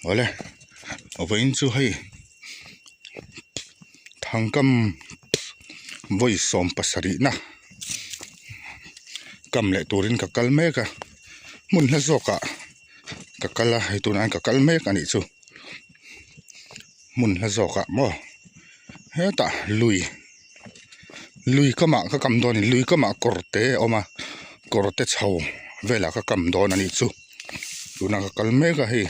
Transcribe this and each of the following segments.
Awle vawiin chu hei thangkam vawi sawm pasarih na kam leh turin ka kal mek a hmun hla zawk ah ka kal a hei tunah hian ka kal mek a nih chu hmun hla zawk ah maw hetah lui lui kamah ka kam dawn a ni lui kamah kawr te a awm a kawr te chho velah ka kam dawn a nih chu tunah ka kal mek a hei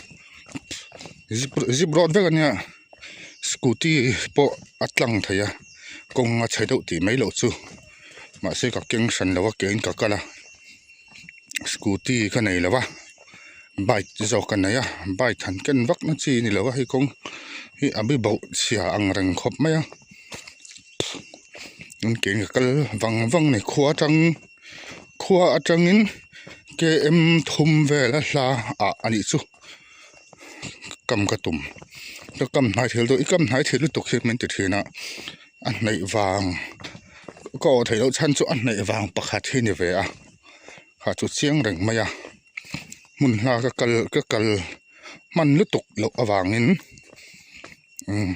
zip zip road vek a nia scooty pawh a tlang thei a kawng a chhe deuh tih mai loh chu mahse ka keng hran lo a kein ka kal a scooty ka nei lo a bike zawk ka nei a bike han ken vak na chi a ni lo a hei kawng hi a bi bauh chhia ang reng khawp mai a an ke in ka kal vang vang a ni khua atang khua atangin km thum vel a hla ah a nih chu kam ka tum ka kam hnai thei lutuk i kam hnai thei lutuk hi min ti thin a a hnaih vang ka awh theih loh chhan chu a hnaih vang pakhat hi a ni ve a kha chu chiang reng mai a hmun hla ka kal ka kal hman lutuk loh avangin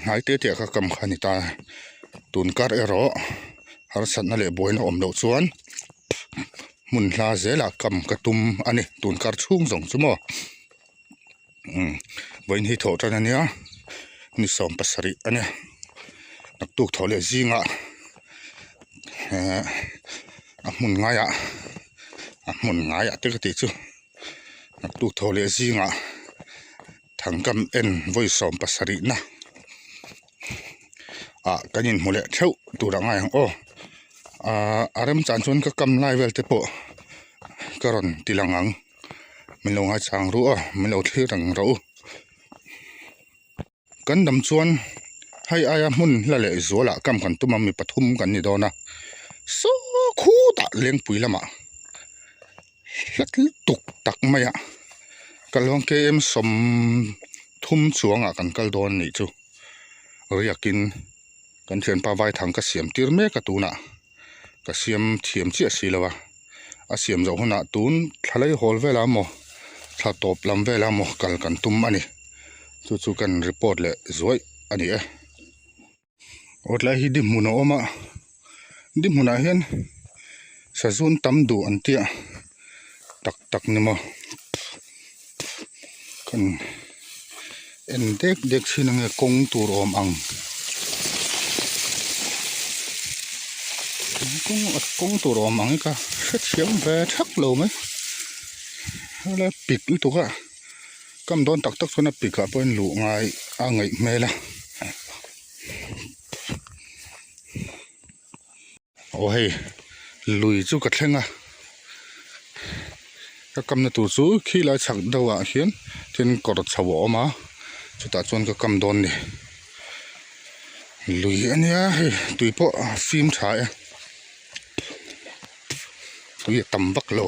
hnai te te ah ka kam kha a ni ta tun kar erawh harsatna leh buaina awm loh chuan hmun hla zelah kam ka tum a ni tun kar chhung zawng chu maw vawiin hi thawh tan ania ni sawm pasarih a nia naktuk thawh leh zingah ehh a hmun ngaiah a hmun ngaiah te ka tih chu naktuk thawh leh zingah thangkam en vawi sawm pasarih na ah kan inhmu leh theuh tur a ngai ang aw ahh a remchang chuan ka kam lai vel te pawh ka rawn ti lang ang. Min lo ngaichang ru a, min lo thlir reng rawh u. Kan dam chuan hei aia hmun hla leh zualah kam kan tum a, mi pathum kan ni dawn a. Saw khutah lengpui lamah hla tuk tak mai a kal dawn km sawmthum chuangah kan kal dawn a nih chu. Riakin kan thianpa vaithang ka siam tir mek a tunah. Ka siam thiam chiah si lo a, a siam zawh hunah tun thla lei hawl velah maw thla tawp lam velah maw kal kan tum a ni chu chu kan report leh zuaih a ni e. Aw tlai hi di hmun a awm a di hmunah hian sazun tam duh an tia tak tak ni maw kan en dek dek thin ange kawng tur awm ang kawng kawng tur awm ang hi ka hrethiam ve thak lo mai helai pik lutuk a kam dawn tak tak chuan a pik ah pawh hian luh ngai a ngaih hmel a. Aw hei lui chu ka thleng a ka kamna tur chu khilai chhak deuh ah hian tin kawr chho a awm a chutah chuan ka kam dawn a ni lui a nia hei tui pawh a fim tha e tui a tam vak lo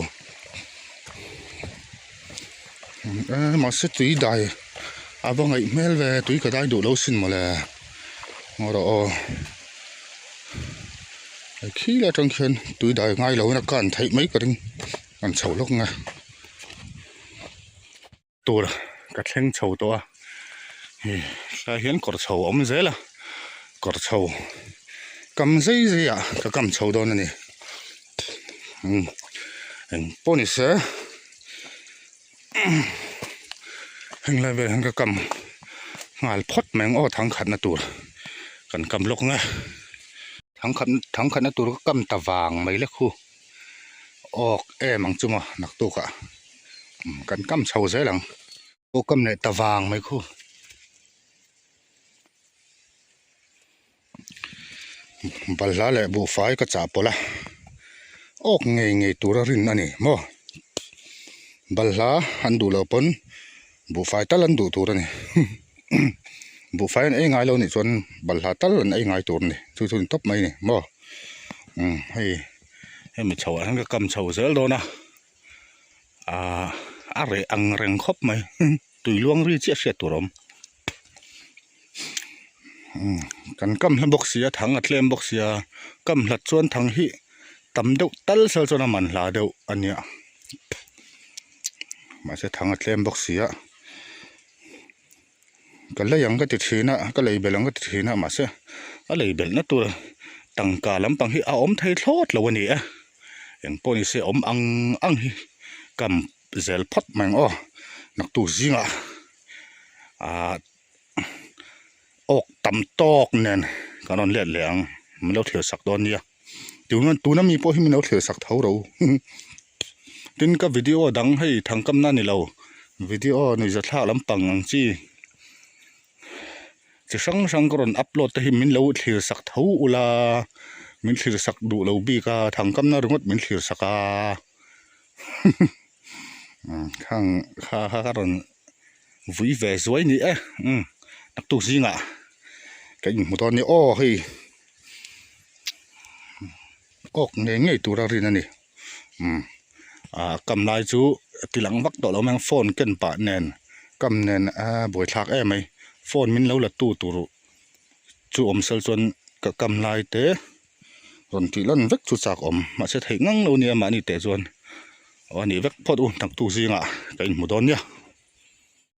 mahse tui dai a va ngaih hmel ve tui ka dai duh lo sin mawle ngaw rawh aw. Khi lai atang khian tui dai ngai lo in a kan theih mai ka ring an chho lawk ang e tur ka thleng chho tawh a hei tlai hian kawr chho a awm zel a kawr chho kam zei zei ah ka kam chho dawn a ni umm eng pawh ni se heng lai vel hian ka kam nghal phawt mai ang aw thangkhatna tur kan kam lawk ang e thangkhat thangkhatna tur ka kam ta vang mai le khu awk em ang chu maw naktuk ah kan kam chho zel ang aw kam leh ta vang mai khu. Balhla leh buhfai ka chah pawlh a awk ngei ngei tura rin a ni maw balhla an duh loh pawn buhfai tal an duh tur a ni buhfai an ei ngai lo nih chuan balhla tal an ei ngai tur a ni chu chu a ni tawp mai a ni maw umm hei hemi chho ah hian ka kam chho zel dawn a ahh a reh ang reng khawp mai tui luang ri chiah hriat tur a awm. Kan kam hla bawk sia thang a tlem bawk sia kam hlat chuan thang hi tam deuh tal sel chuan a man hla deuh a nia mahse thang a tlem bawk sia. Ka lei ang ka ti thin a, ka lei belh ang ka ti thin a mahse a lei belhna tur tangka lampang hi a awm thei thlawt lo a ni e. Eng pawh ni se awm ang ang hi kam zel phawt mai ang aw. Naktuk zingah ah awk tam tawk nen kan rawn let leh ang min lo thlir sak dawn nia. Tuna tuna mi pawh hi min lo thlir sak tho ro tin ka video dang hei thangkamna ni lo video nuihzathlak lampang ang chi chi hrang hrang ka rawn upload te hi min lo thlir sak tho ula min thlir sak duh lo bik a thangkamna ringawt min thlir sak a khang kha kha ka rawn vui ve zuai ni e umm naktuk zingah ka inhmu dawn nia aw hei awk ngei ngei tura rin a ni umm ah kam lai chu ti lang vak tawh lo mai ang phone ken pah nen kam nen a buaithlak em mai phone min lo la tu tur chu awm sel chuan ka kam lai te rawn tih lan vek chu chak awm mahse theih ngang lo nia mahni teh chuan aw a nih vek phawt u naktuk zingah ka inhmu dawn nia.